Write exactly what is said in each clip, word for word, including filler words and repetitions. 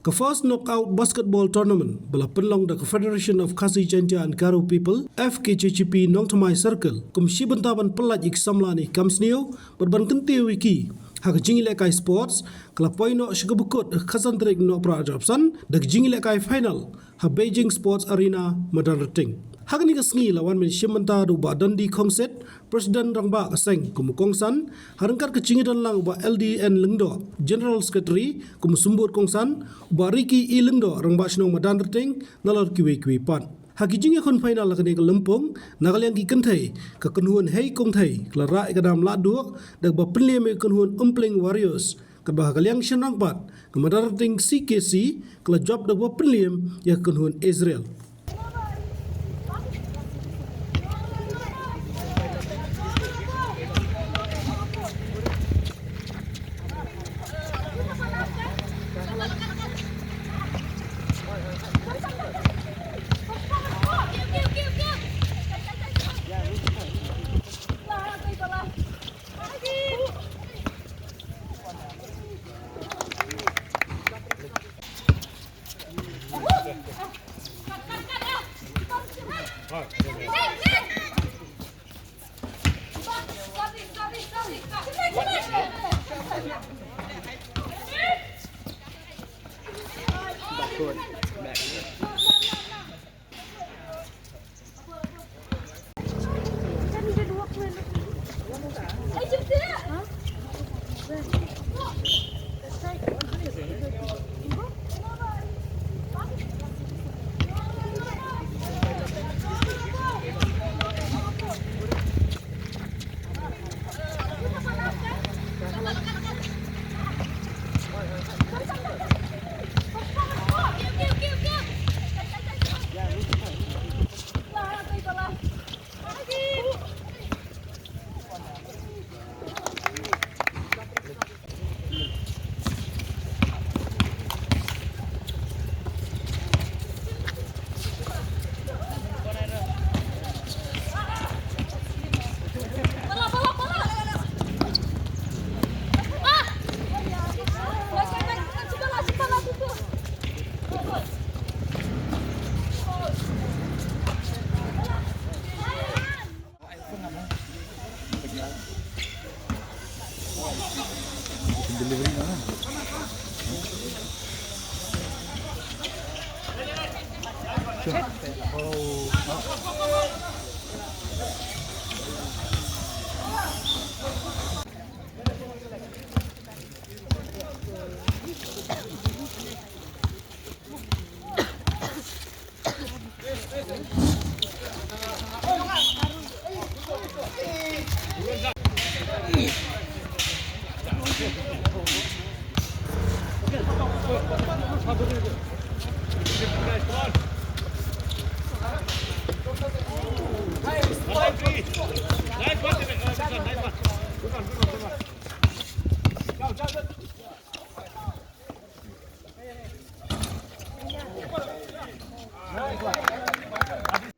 Ka First Knockout Basketball Tournament ba la pynlong da ka Federation of Khasi Jaintia and Garo People, F K J G P, Nongthymmai Circle, kum shi bynta ban pyllait ïa ki samla ne ki kam sniew bad ban kyntiew ïa ki ha ka jingïalehkai sports, ka la poi noh sha kaba kut ha ka san tarik Nohprah arphew san da ka jingïalehkai final ha Beijing Sports Arena, Madanrting. Ha kane ka sngi la wan ban ïashim bynta da u Bah Dundee Khongsit, President Rangbah ka seng, kum u kongsan, ha ryngkat ka jingïadon lang u Bah L D N Lyngdoh, General Secretary, kum u symbud kongsan, u Bah Ricky E Lyngdoh, Rangbah Shnong Madanrting, nalor kiwei kiwei pat. Ha ki jingïakhun final ha kane ka lympung, na ka liang ki kynthei, ka kynhun Hei Kong Thei ka la rah ïa ka nam lahduh da kaba pynliem ïa ka kynhun Umpling Warriors, katba ha ka liang shynrang pat, ka Madanrting C K C ka la jop da kaba pynliem ïa ka kynhun Israel.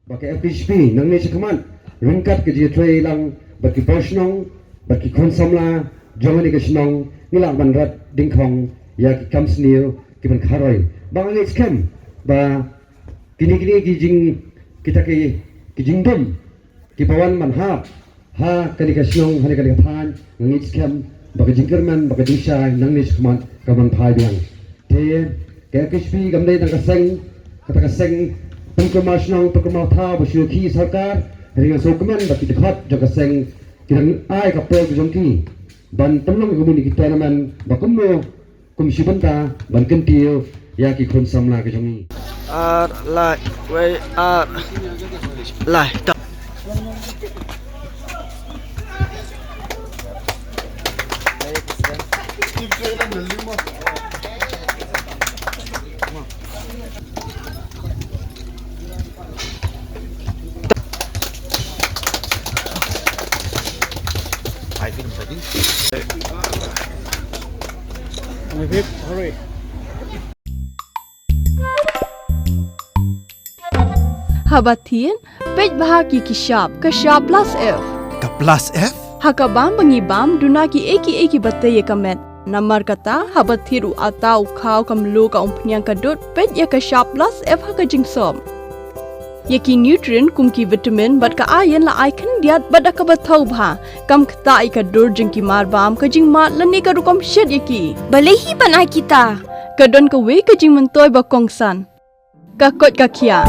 Ba ka F K J P nangne shakhmat, ryngkat ka jingïatreilang bad ki paw shnong bad ki khun samla jong kane ka shnong, ngi lah ban rat dyngkhong ïa ki kam sniew kiban kharoi. Ba nga ngeit skhem ba kine kine ki jing, kita ki, ki jingdum kiba wan ban hap ha kane ka shnong, ha kane ka thaiñ, nga ngeit skhem ba ka jingkyrmen, ba ka jingshai nangne shakhmat ka ban phai biang. Te ka F K J P kam dei tang ka seng, kata ka seng pynkynmaw shnong, pynkynmaw thaw ba shu khih sorkar. Hynrei nga sngewkmen ba ki dkhot jong ka seng ki dang ai ka por ka jong ki ban pynlong ïa ka mini ki tournament ba kumno, kum shi bynta ban kyntiew ïa ki khun samla ka jong ngi. Ar, lai, wei, ar, lai, ta. Haba thied, peit bha ki ki shap, ka shap plus F. Ka plus F? Ha ka bam ba ngi bam, duna kiei kiei kiba tei ïa ka met. Namar kata, haba thied u atta, u khaw, ka mluh, ka umphniang, ka dud, peit ïa ka shap plus F ha ka jingsop. Ïa ki nutrient kum ki vitamin bad ka iron la ai khyndiat bad da kaba thaw bha. Kam ktah ïa ka dur jong ki marbam, ka jingmad lane ka rukom shet ïa ki. Balei hi ban ai kita? Ka don kawei ka jingmyntoi ba kongsan. Ka koit ka khiah.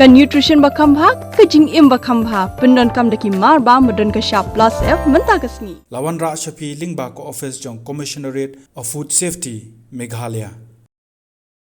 Ka nutrition ba kham bha, ka jingim ba kham bha. Pyndonkam da ki marbam ba don ka shap plus F mynta ka sngi. La wanrah sha phi lyngba ka office jong Commissionerate of Food Safety, Meghalaya.